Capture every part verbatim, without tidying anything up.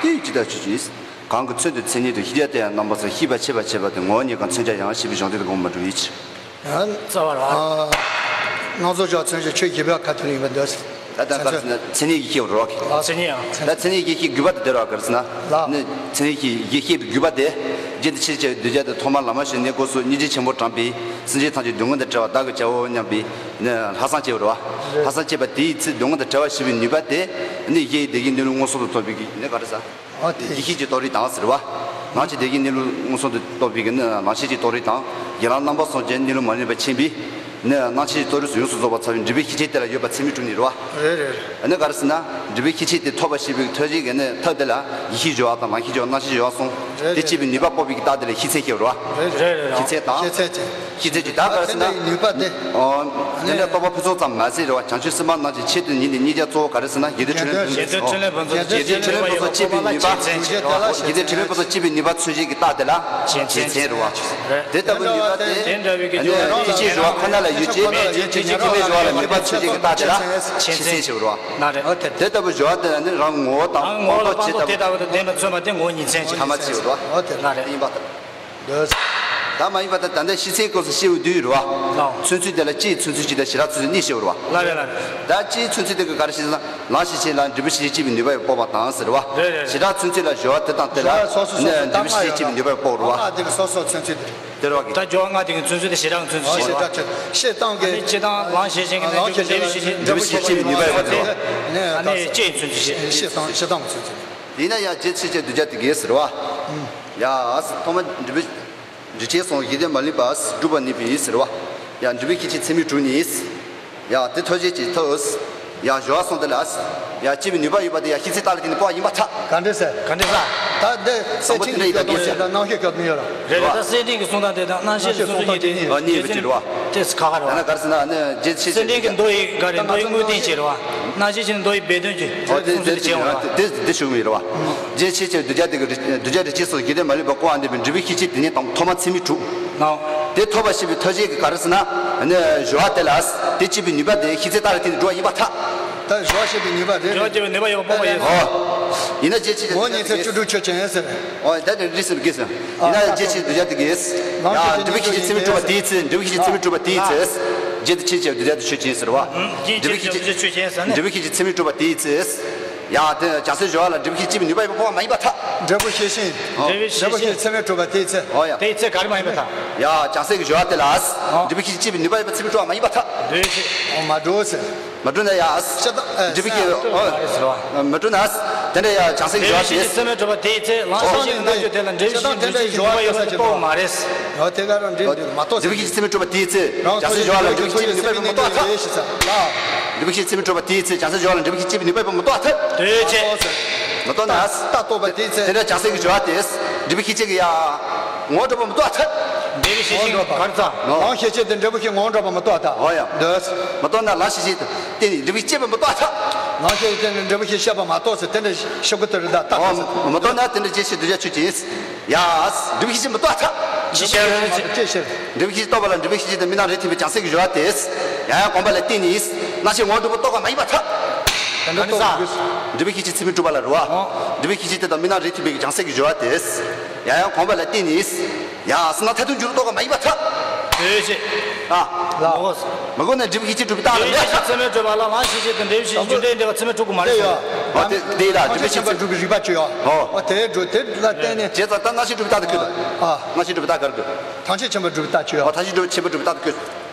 ཡིད་ཀྱི་བརྡ་ཆོས་ཅན། གང་གི་ཚུལ་དུ་མཚན་ཉིད་དུ་ཤེས་བྱ་དེ་ཡང་རྣམ་པ་གསུམ་ཤེས་པ་ཕྱེད་པ་ཕྱེད་པ་དེ་ངོ་བོ་ཉིད་ཀྱང་མཚོན་བྱ་ཡང་ཞེས་པའི་གཞུང་དོན་དུ་དགོངས་པར་འགྲོ་ཡིད། རྩ་བ་ར། སྣང་ཚུལ་བྱ་མཚོན་བྱ་ཆོས་ཀྱི་བརྡ་ཁ་ཐུན་ཡིན་པ་འདོད། ད་ལྟ་མཚན་ཉིད་ཀྱི་ཤེས་རོགས། མཚན་ཉིད་ཀྱི་ཤེས་རྒྱུ་དགོས་པ་དེ་དེ་རོགས་ག་རེ་ཟེར་ན། ནི་མཚན་ཉིད་ཀྱི་ཤེས་རྒྱུ་དགོས་པ་དེ། རྒྱུ་དེ་ཆོས་ཅན་གདུལ་བྱ་དེ་ཐོག་མར་ལམ་མ་ཞིག་ནས་སྐབས་སུ་སྙིང་རྗེ་ཆེན་པོ་དྲངས་པས་སེམས་ཅན་ཐམས་ཅད་སྡུག་བསྔལ་དང་བྲལ་བ་བདག་གི་བྱའོ་སྙམ་པའི་ནི་ལྷག་བསམ་སྐྱེས་པ་རེད་བ། ལྷག་བསམ་སྐྱེས་པ་དེའི་ཚེ་སྡུག་བསྔལ་དང་བྲལ་བ་ཞེས་པའི་ནུས་པ་དེ་ནི་ཡེ་ཡི་བདེ་སྐྱིད་གནས་ལུགས་མངོན་སུམ་དུ་རྟོགས་པའི་གི་ནི་ག་རེ་ཟེར། ཡེ་ཤེས་ཀྱི་རྟོགས་རིགས་དང་ཟེར་བ། ལམ་ཤེས་བདེ་སྐྱིད་གནས་ལུགས་མངོན་སུམ་དུ་རྟོགས་པའི་གི་ནི་ལམ་ཤེས་ཀྱི་རྟོགས་རིགས་དང་ཡན་ལག་རྣམ་པ་གསུམ་གྱི་གནས་ལུགས་མ་ལུས་པ་མཁྱེན་པས། ནི་སྣང་ཆེན་གྱི་རྟོགས་རིགས་སུ་ཡོངས་སུ་རྫོགས་པ་ཚང་བའི་འབྲས་བུའི་ཤེས་བྱ་དེ་ལ་ཡོད་པ་ཚད་མས་གྲུབ་ནི་རེད་བ། རེད་རེད། ཨ་ནི་ག་རེ་ཟེར་ན། འབྲས་བུའི་ཤེས་བྱ་དེ་ཐོབ་པ་ཞེས་པའི་ཐོབ་བྱའི་གི་ནི་ཐབས་དེ་ལ་ཡེ་ཤེས་སྦྱོར་བ་དང་ལམ་ཤེས་སྦྱོར་བ་སྣང་ཆེན་སྦྱོར་བ་གསུམ། རེད་དེ་རེད། སྐྱེས་པའི་ནུས་པ་སྤོབས་པའི་གི་རྟགས་དེ་ལ་ཤེས་མཚན་ཞེས་པ་རེད་བ། རེད་རེད་རེད། ཤེས་མཚན་དང་། ཤེས་མཚན་ཅན། ཤེས་མཚན་ཅན་ད་ག་རེ་ཟེར་ན། ནུས་པ་དེ། ཨོ། དེ་འདྲ་རྟོགས་པ་ཕུན་སུམ་ཙམ་མ་ཟད་རེད་བ། བྱང་ཆུབ་སེམས་དཔའ་རྣམས་ཀྱི་ཆེད་དུ་ཉིད་ནི་རྙེད་བྱ་གཙོ་བོ་ག་རེ་ཟེར་ན་དགེ་འདུན་ཁྲི་ལོའི་ཕུན་སུམ་ཚོགས། དགེ་འདུན་ཁྲི་ལོའི་ཕུན་སུམ་ཚོགས་སྐྱེས་པའི་ནུས་པ། དགེ་འདུན་ཁྲི་ལོའི་ཕུན་སུམ་ཚོགས་སྐྱེས་པའི་ནུས་པ་མཚོན་བྱེད་ཀྱི་རྟགས་དེ་ལ་ཤེས་མཚན་རེད་བ། དེ་ལྟ་བུའི་ནུས་པ་དེ། ཐེག་ཆེན་སྦྱོར་བ་ཁོ་ན་ལ་ཡོད་ཅེས། ཐེག་ཆེན་སྦྱོར་བ་ལ་ནུས་པ་མཚོན་བྱེད་ཀྱི་རྟགས་དེ་ལ་ཤེས་མཚན་ཞེས་པ་རེད་བ། དེ་ལྟ་བུའི་སྦྱོར་བ་དེ་ལ་ནི་རང་ངོ་བོ་དང་རང་ངོ་བོ་ལ་སྤངས་རྟོགས་དེ་ལྟ་བུ་དང་ལྡན་པ་མཚོན་པ་དེ་ངོ་བོ་ཉིད་མཚན་ཅན། ཐ་མ་ཅིག་རེད་བ། དེ་ལ་རེད། ཡིན་པ་དང་། ད་མ་ཡིན་པ་དང་ད་ལྟ་ཤེས་མཚན་སྐབས་སུ་ཤེས་པའི་དུས་རེད་བ། མཚོན་ཚུལ་དེ་ལ་སྐྱེས་མཚོན་ཚུལ་གཅིག་དང་བྱེ་བྲག་མཚོན་ཚུལ་གཉིས་ཤེས་པ་རེད་བ། ལ་རེད་ལ་རེད། ད་སྐྱེས་མཚོན་ཚུལ་དེ་གི་ག་རེ་ཤེས་ཟེར་ན་ལམ་ཤེས་བྱེད་ལ་འབྲས་བུ་ཤེས་བྱེད་སྐྱེས་པའི་ནུས་པ་ཡང་སྤོབས་པ་དང་ཟེར་བ། རེད་རེད་རེད། བྱེ་བྲག་མཚོན་ཚུལ་ལ་སྦྱོར་བ་དེ་དང་དེ་ལ་སྦྱོར་བ་སོ་སོ་སོ་ནི་སོ་འབྲས་བུ་ཤེས་བྱེད་སྐྱེས་པའི་ནུས་པ་ཡང་སྤོབས་པ་རེད་བ། ལྔ་དེ་གི་སོ་སོ་མཚོན་ཚུལ་དེ་རེད། དེ་རེད་བ་གི། ད་སྦྱོར་བ་ལྔ་དེ་གི་མཚོན་ཚུལ་དེ་བྱེ་བྲག་གི་མཚོན་ཚུལ་ཞིག་རེད་བ། ཤེས་སྟངས་ཀྱི། ཨ་ནི་སྤྱིར་བཏང་ལམ་ཤེས་བྱེད་ཀྱི་ནི་ལམ་ཤེས་བྱེད་ཀྱི་འབྲས་བུ་ཤེས་བྱེད་སྐྱེས་པའི་ནུས་པ་ཡོད་པ་དེ་རེད་བ། ཨ་ནི་སྐྱེས་མཚོན་ཚུལ་ཞིག་ཤེས་སྟངས་ཤེས་སྟངས་ཀྱི་མཚོན་ཚུལ། ཡིན་ན་ཡང་རྗེ་ཆོས་ཅན་གདུལ་བྱ་དེ་གས་ཟེར་བ། ཡ། ཐོག་མ་འབྲས་བུ། འབྲས་ཆོས་སོང་གཞི་རྟེན་མ་ལུས་པ། སྒྲུབ་པ་ནུས་པའི་ཟེར་བ། ཡ། འབྲས་བུ་ཤེས་བྱེད་ཚད་མས་གྲུབ་ནས། ཡ། དེ་ཐོབ་བྱེད་ཀྱི་ཐོབ། ཡ། སྦྱོར་བ་སོང་དེ་ལ། ཡ། སྐྱེས་པའི་ནུས་པ་ཡོད་པ་དེ་ཡ་ཤེས་ཚད་རྟགས་ལ་བརྟེན་ནས་སྤོབས་པ་ཡིན་པར་ཐལ། ག་འདྲ་ཟེར། ག་འདྲ་ཟེར། ད་འདི་སེམས་ཅན་གྱི་སྐྱོབ་སྟངས་དང་རྣམ་ཤེས་སྐྱོབ་སྟངས་ཡོད་ར། རེད་རེད། ད་སེམས་ཅན་གྱི་གསུང་སྟངས་དེ་དང་རྣམ་ཤེས་ཀྱི་གསུང་སྟངས་དེ་གཉིས། ཨ། གཉིས་ཡོད་པ་ཅིག་རེད་བ། དེ་ཁ་ཁ་རེད་བ། ད་ན་ག་རེ་ཟེར་ན་ཨ་ནི་རྗེ་ཆོས་ཅན། སེམས་ཅན་གྱི་མདོ་ཡི་ག་རེ་མདོ་ཡི་དངོས་བསྟན་ཅིག་རེད་བ། རྣམ་ཤེས་ཅན་མདོ་ཡི་སྦས་དོན་གྱི་ཨོ་དེ་གསུང་ཚུལ་དེ་དེ་བྱེད་འོང་བ། དེ་དེ་ཞུ་གི་ཡོད་རེད་བ། རྗེ་ཆོས་ཅན་གདུལ་བྱ་དེ་གི་གདུལ་བྱ་འབྲས་ཆོས་སོང་གཞི་རྟེན་མ་ལུས་པ་སྐུ་དབང་ལྡན་པའི་འབྲས་བུ་ཤེས་བྱེད་དེ་ཉིད་དང་ཐོག་མ་ཚད་མས་གྲུབ། དེ་ཐོབ་པ་ཞེས་པའི་ཐོབ་བྱེད་ཀྱི་ག་རེ་ཟེར་ན། ཨ་ནི་སྦྱོར་བ་དེ་ལ། དེ་སྐྱེས་པའི་ནུས་པ་དེ་ཤེས་ཚད་རྟགས་ལ་བརྟེན་ནས་གྲུབ་པ་ཡིན་པར་ཐལ། ད་སྦྱོར་བ་སྐྱེས་པའི་ནུས་པ་རེད། སྦྱོར་བ་སྐྱེས་པའི་ནུས་པ་ཡོད་པ་སྤོབས་པ་ཡོད། ཨོ། ཡིན་ན་རྗེ་ཆོས་ཅན། ངོ་བོ་ཉིད་མཚན་བཅུ་དྲུག་ཆོས་ཅན་ཟེར། ཨོ་ད་དེ་འདྲ་ཟེར་གི་ཟེར། ཡིན་ན་རྗེ་ཆོས་ཅན་གདུལ་བྱ་དེ་གིས། ཡ། འབྲས་བུ་ཤེས་བྱེད་ཚད་མས་གྲུབ་པ་དེའི་ཚེ། འབྲས་བུ་ཤེས་བྱེད་ཚད་མས་གྲུབ་པ་དེའི་ཚེ། རྗེ་དེ་ཆོས་ཅན་གདུལ་བྱ་དེ་ཆོས་ཅན་ཟེར་བ། འབྲས་བུ་ཤེས་བྱེད་ཆོས་ཅན་ཟེར་ནས། འབྲས་བུ་ཤེས་བྱེད་ཚད་མས་གྲུབ་པ་དེའི་ཚེ། ཡ། དེ་བྱང་སེམས་སྦྱོར་བ་ལ་འབྲས་བུ་ཤེས་བྱེད་སྐྱེས་པའི་ནུས་པ་ཡོད་པ་སྤོབས་པ་མ་ཡིན་པར་ཐལ། འབྲས་བུ་ཤེས་བྱེད། འབྲས་བུ་ཤེས་བྱེད་ཚད་མས་གྲུབ་པ་དེའི་ཚེ། ཨོ་ཡ། དེའི་ཚེ་ག་རེ་མ་ཡིན་པར་ཐལ། ཡ། བྱང་སེམས་ཀྱི་སྦྱོར་བ་དེ་ལ། འབྲས་བུ་ཤེས་བྱེད་སྐྱེས་པའི་ནུས་པ་ཡོད་པ་ཚད་མས་གྲུབ་པ་མ་ཡིན་པར་ཐལ། འདོད་བྱེད། ཨོ་མ་གྲུབ་ཟེར། མ་གྲུབ་ན་ཡ། ཤེས་དང་། འབྲས་བུ་ཤེས། ཨོ། མ་རེད་ཟེར་བ། མ་གྲུབ་ན། དེ་འདྲ་ཡ་བྱང་སེམས་ཀྱི་སྦྱོར་བ་དེ། འབྲས་བུ་ཤེས་བྱེད་ཚད་མས་གྲུབ་པ་དེའི་ཚེ་ལམ་ཤེས་བྱེད་ཀྱི་རྣམ་འགྱུར་དེ་ལ་འབྲས་བུ་ཤེས་བྱེད་ཀྱི་འབྲས་བུ་ཤེས་ཀྱི་ནུས་པ་ཡོད་པ་ཚད་མས་གྲུབ་པ་མ་རེད། ཨོ་དེ་ག་རང་འབྲས་བུ་མ་གཏོགས་ཟེར། འབྲས་བུ་ཤེས་བྱེད་ཚད་མས་གྲུབ་པ་དེའི་ཚེ། རང་བྱང་སེམས་སྦྱོར་བ་ལ་འབྲས་བུ་ཤེས་བྱེད་ཚད་མས་ནུས་པ་ཡོད་པ་མ་གཏོགས་ཐལ། འབྲས་བུ་ཤེས་བྱེད་ཚད་མས་གྲུབ་པ་དེའི་ཚེ་བྱང་སེམས་སྦྱོར་བ་ལ་འབྲས་བུ་ཤེས་བྱེད་ཀྱི་ནུས་པ་ཡོད་པ་མ་གཏོགས་ཐལ། འདོད་བྱེད། མ་གཏོགས་ན། རྟགས་རྟོགས་པ་དེའི་ཚེ། དེ་འདྲ་བྱང་སེམས་ཀྱི་སྦྱོར་བ་དེ། འབྲས་བུ་ཤེས་བྱེད་ཀྱི་ཡ། ངོ་བོ་གྲུབ་པ་མ་གཏོགས་ཐལ། འབྲས་བུ་ཤེས་བྱེད་ཀྱི་ག་རེ་ཚ། ལམ་ཤེས་བྱེད་དེ་འབྲས་བུ་ཤེས་ངོ་བོ་གྲུབ་པ་མ་གཏོགས་ཐལ། འོ་ཡ། འདོད། མ་གཏོགས་ན་ལམ་ཤེས་བྱེད་དེ་ནི་འབྲས་བུ་ཤེས་པ་མ་གཏོགས་ཐལ། ལམ་ཤེས་བྱེད་དེ་ནི་འབྲས་བུ་ཤེས་བྱེད་པ་མ་གཏོགས་ཟེར་དེ་འདྲ་ཤོད་གི་དེ་རེད་ད་རྟགས་ཐལ། མ་གཏོགས་ན་དེ་འདྲ་རྗེ་ཆོས་གདུལ་བྱ་ཆོས་ཅན། ཡ། འབྲས་བུ་ཤེས་བྱེད་མ་གཏོགས་ཐལ། ཅི་ཤེས་རེད། ཅི་ཤེས། འབྲས་བུ་ཤེས་རྟོགས་པ་ལ་འབྲས་བུ་ཤེས་བྱེད་དེ་མི་སྣང་རིགས་མཐུན་པའི་བྱང་སེམས་ཀྱི་སྦྱོར་བ་དེ། ཡང་ཡང་གོམས་པ་ལ་བརྟེན་ནས། སྣང་ཞེན་ངོ་བོ་གྲུབ་པ་རྟོགས་པ་མ་ཡིན་པར་ཐལ། དེ་འདྲ་རྟོགས་དགོས། འབྲས་བུ་ཤེས་བྱེད་ཚད་མས་གྲུབ་པ་ལ་རེད་བ། འབྲས་བུ་ཤེས་བྱེད་དེ་དང་མི་སྣང་རིགས་མཐུན་པའི་བྱང་སེམས་ཀྱི་སྦྱོར་བ་དེ། ཡང་ཡང་གོམས་པ་ལ་བརྟེན་ནས། ཡ། བསོད་ནམས་མཐར་ཐུག་འགྱུར་ལྡོག་ག་མ་ཡིན་པར་ཐལ། འདོད་བྱེད། ཨ། ལ། མ་གོ་ན་འབྲས་བུ་ཤེས་བྱེད་གྲུབ་པའི་རྟགས་ལ་མེད་པར་ཐལ། འབྲས་བུ་ཤེས་ཚད་མས་གྲུབ་པ་ལ་ལམ་ཤེས་བྱེད་དང་འབྲས་བུ་ཤེས་རྒྱུ་འབྲས་འདྲ་བ་ཚད་མས་གྲུབ་དགོས་མ་རེད། དེ་ཡོད། ཨ། དེ་དེ་ཡིན་ལ་འབྲས་བུ་ཤེས་ཚད་མས་གྲུབ་པའི་རིགས་པ་ཅིག་ཡོད། ཨོ། ཨ་དེ་གྲུབ་དེ་ལ་བརྟེན་ནས། བྱས་ཙང་ད་རྣམ་ཤེས་གྲུབ་པའི་རྟགས་དེ་བཀོད། ཨ། རྣམ་ཤེས་གྲུབ་པའི་རྟགས་ག་རེ་བཀོད། ཐམས་ཅད་མཁྱེན་པར་གྲུབ་པའི་རྟགས་ཅིག་ཡོད། ཨོ། ཐམས་ཅད་གྲུབ་མཁྱེན་པར་གྲུབ་པའི་རྟགས་དེ་བཀོད།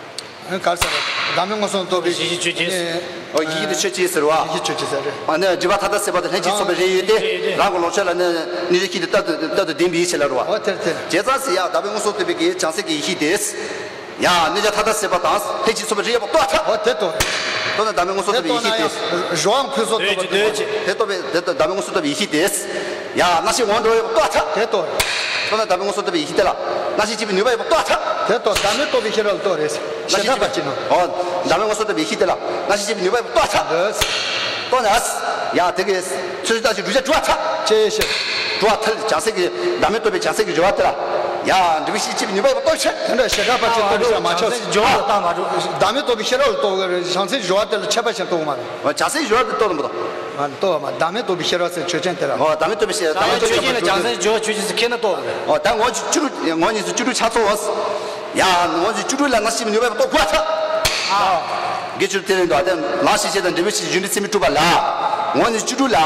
ག་རེ་ཟེར། བདག་མེད་མངོན་སུམ་རྟོགས་པའི་ཤེས་བྱེད་ཆོས་ཅན། ཨོ། ཡེ་ཤེས་དེ་ཆོས་ཅན་ཟེར་བ། ཡེ་ཤེས་ཆོས་ཅན་ཟེར་རེད། ཨ་ནི་སྒྲིབ་པ་མཐའ་དག་སེལ་བ་དང་ལྷན་ཅིག་ཚོགས་པའི་རིགས་ཡོད་དེ། རང་གི་ལོངས་སྤྱོད་ལ་ནི་སྙིང་རྗེ་ཤིན་ཏུ་རྟག་ཏུ་རྟག་ཏུ་ལྡན་པའི་ཡིད་བྱེད་ལ་རོ། ཨོ་དེར་དེར། བྱས་ཙང་ཟེར་ཡ། བདག་མེད་མངོན་སུམ་རྟོགས་པའི་གི་བྱང་སེམས་ཀྱི་ཡེ་ཤེས་དེ། ཡ། གནོད་བྱ་མཐའ་དག་སེལ་བ་དང་ལྷན་ཅིག་ཚོགས་པའི་རིགས་ཡོད་པ་རྟོགས་ཐལ། ཨོ་དེ་རྟོགས། རྟོགས་ན་བདག་མེད་མངོན་སུམ་རྟོགས་པའི་ཡེ་ཤེས་དེ། རོ་ཡང་ཕུན་སུམ་རྟོགས་པ་དེ་རྟོགས། དེ་རྟོགས་པའི་དེ་བདག་མེད་མངོན་སུམ་རྟོགས་པའི་ཡེ་ཤེས་དེ། ཡ། རྣམ་ཤེས་ངོ་བོ་འགྲོ་ཡོད་པ་རྟོགས་ཐལ། དེ་རྟོགས། རྟོགས་ན་བདག་མེད་མངོན་སུམ་རྟོགས་པའི་ཡེ་ཤེས་དེ་ལ་རྣམ་ཤེས་སྐྱེས་པའི་ནུས་པ་ཡོད་པ་རྟོགས་ཐལ། དེ་རྟོགས། བདག་མེད་རྟོགས་པའི་ཤེས་རབ་ལ་རྟོགས་རེད། ཤེས་རབ་པ་ཅིག་ནོ། ཨོ། བདག་མེད་མངོན་སུམ་རྟོགས་པའི་ཡེ་ཤེས་དེ་ལ་རྣམ་ཤེས་སྐྱེས་པའི་ནུས་པ་ཡོད་པ་རྟོགས་ཐལ། རྟོགས་ན། ཡ། དེ་གི་ཚུལ་ལྟ་ཞིག་བསྒྲུབ་བྱ་གྲུབ་པ་ཐལ། ཅེས་ཤེས། གྲུབ་པ་ཐལ། བྱང་སེམས་ཀྱི་བདག་མེད་རྟོགས་པའི་བྱང་སེམས་ཀྱི་སྦྱོར་བ་དེ་ལ། ཡ། འབྲས་བུ་ཤེས་བྱེད་ཀྱི་ནུས་པ་ཡོད་པ་རྟོགས་ཕྱིར། དེ་འདྲ་བྱེ་བྲག་པ་ཅིག་རྟོགས་པ་ཤ་མ་ཆོག་བྱང་སེམས་སྦྱོར་བ་ལ་བཏང་མ་འགྲོ། བདག་མེད་རྟོགས་པའི་ཤེས་རབ་ལ་རྟོགས་དགོས་རེད། བྱང་སེམས་སྦྱོར་བ་དེ་ལ་ཁྱད་པར་ཅན་རྟོགས་དགོས་མ་རེད། བྱང་སེམས་སྦྱོར་བ་དེ་རྟོགས་ལ་མི་རྟོགས། མ་རྟོགས་མ། བདག་མེད་རྟོགས་པའི་ཤེས་རབ་ཟེར་ཆོས་ཅན་དེ་ར། ཨོ། བདག་མེད་རྟོགས་པའི་ཤེས་རབ། བདག་མེད་རྟོགས་པའི་ཤེས་རབ་ལ་བྱང་སེམས་སྦྱོར་བ་ཆོས་ཅན་ཟེར་ཁྱེར་ན་རྟོགས་དགོས་རེད། ཨོ། ད་ངོ་བཅུ་དྲུག་ངོ་གཉིས་སུ་བཅུ་དྲུག་ཆ་ཚང་འོང་། ཡ། ངོ་བཅུ་དྲུག་ལ་རྣམ་ཤེས་ཀྱི་ནུས་པ་ཡོད་པ་རྟོགས་དགོས་ཐལ། དགེ་ཆོས་དེ་རིང་དུ་ཨ་དེ་ལམ་ཤེས་བྱེད་དང་འབྲས་བུ་ཤེས་བྱེད་རྒྱུ་འབྲས་ཚད་མས་གྲུབ་པ་ལ། ངོ་གཉིས་སུ་བཅུ་དྲུག་ལ།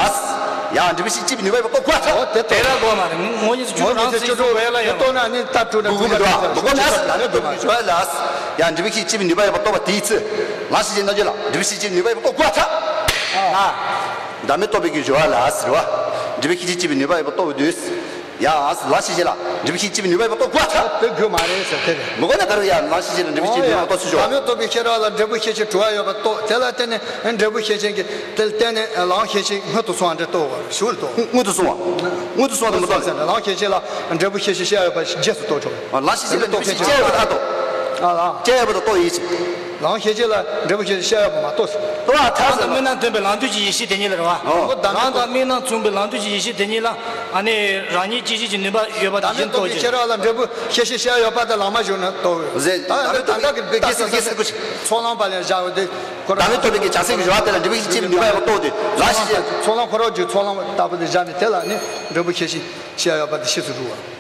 ཡ། འབྲས་བུ་ཤེས་བྱེད་ཀྱི་ནུས་པ་ཡོད་པ་རྟོགས་དགོས་ཐལ། དེ་ར་དགོས་མ་རེད། ངོ་གཉིས་སུ་བཅུ་དྲུག་རང་ཚིག་བཅུ་དྲུག་བས་ལ་ཡང་རྟོགས་ན་ནི་ལྟ་གྲུབ་ན་གུ་མི་འདུག་གུ་མི་འདུག་གུ་མི་འདུག་བདག་མེད་རྟོགས་པའི་སྦྱོར་བ་ལ། ཡ། འབྲས་བུ་ཤེས་བྱེད་ཀྱི་ནུས་པ་ཡོད་པ་རྟོགས་པ་དེའི་ཚེ། ལམ་ཤེས་བྱེད་རྣམ་འགྱུར་ལ་འབྲས་བུ་ཤེས་བྱེད་ཀྱི་ནུས་པ་ཡོད་པ་རྟོགས་དགོས་ཐལ། བདག་མེད་རྟོགས་པའི་གི་སྦྱོར་བ་ལ་ཟེར་བ། འབྲས་བུ་ཤེས་བྱེད་ཀྱི་ནུས་པ་ཡོད་པ་རྟོགས་པ་དུས། ཡ། ལམ་ཤེས་བྱེད་ལ་འབྲས་བུ་ཤེས་བྱེད་ཀྱི་ནུས་པ་ཡོད་པ་རྟོགས་དགོས་ཐལ། དེ་དགོས་མ་རེད་ཟེར་དེ་རེད། མི་དགོས་ན་ག་རེ་ཡ། ལམ་ཤེས་བྱེད་ལ་འབྲས་བུ་ཤེས་བྱེད་ཀྱི་ནུས་པ་རྟོགས་ཚུལ་ཞོག་བདག་མེད་རྟོགས་པའི་ཤེས་རབ་ལ་འབྲས་བུ་ཤེས་བྱེད་གྲུབ་པ་ཡོད་པ་རྟོགས། དེ་ལ་བརྟེན་ནས་འབྲས་བུ་ཤེས་བྱེད་ཀྱི་དེ་ལ་བརྟེན་ནས་ལམ་ཤེས་བྱེད་སྔོན་དུ་སོང་བ་འདྲ་རྟོགས་པ་ཞུ་རེད་དོ། སྔོན་དུ་སོང་བ། སྔོན་དུ་སོང་བ་དེ་མི་རྟོགས་ཟེར་ན། ལམ་ཤེས་བྱེད་ལ་འབྲས་བུ་ཤེས་བྱེད་ཤེས་ཡོད་པ་རྗེས་སུ་རྟོགས་ཆོག་ཨ། ལམ་ཤེས་བྱེད་ལ་འབྲས་བུ་ཤེས་བྱེད་ཤེས་ཡོད་པ་ད་རྟོགས། ཨ་ལ། ཤེས་ཡོད་པ་ད་རྟོགས་ཡིན་ཞེས། ལམ་ཤེས་བྱེད་ལ་འབྲས་བུ་ཤེས་བྱེད་ཤེས་ཡོད་པ་མ་རྟོགས་ཟེར། རྟོགས་པ་ཐལ་ཟེར། རང་དང་མི་རྣམས་མཐུན་པའི་ལམ་དུས་ཀྱི་ཡེ་ཤེས་དེ་ཉིད་ལ་རེད་བ། ཨོ། རང་དང་མི་རྣམས་མཚུངས་པའི་ལམ་དུས་ཀྱི་ཡེ་ཤེས་དེ་ཉིད་ལ། ཨ་ནི་རང་ཉིད་སྐྱེ་བྱེད་ཀྱི་ནུས་པ་ཡོད་པ་དེ་བདག་མེད་རྟོགས་པའི་ཤེས་རབ་ལ་འབྲས་བུ་ཤེས་བྱེད་ཤེས་ཡོད་པ་དེ་ལམ་མ་ཞུགས་ན་རྟོགས་འོས། ཟེར། ད་ནི་ད་ལྟ་གི་དགེ་རྩ་གི་ཚོགས་ལམ་པ་ལ་བཞག་པ་དེ་ཁོ་རང་། བདག་མེད་རྟོགས་པའི་གི་བྱང་སེམས་ཀྱི་སྦྱོར་བ་དེ་ལ་འབྲས་བུ་ཤེས་བྱེད་ཀྱི་ནུས་པ་ཡོད་པ་རྟོགས་ཏེ་ལམ་ཤེས་བྱེད། ཚོགས་ལམ་ཁོ་རང་རྒྱུ་ཚོགས་ལམ་ལྟ་བུ་དེ་བཞག་ནས་དེ་ལ་ནི་འབྲས་བུ་ཤེས་བྱེད་ཤེས་ཡོད་པ་དེ་ཤེས་སུ་འགྲོ་བ།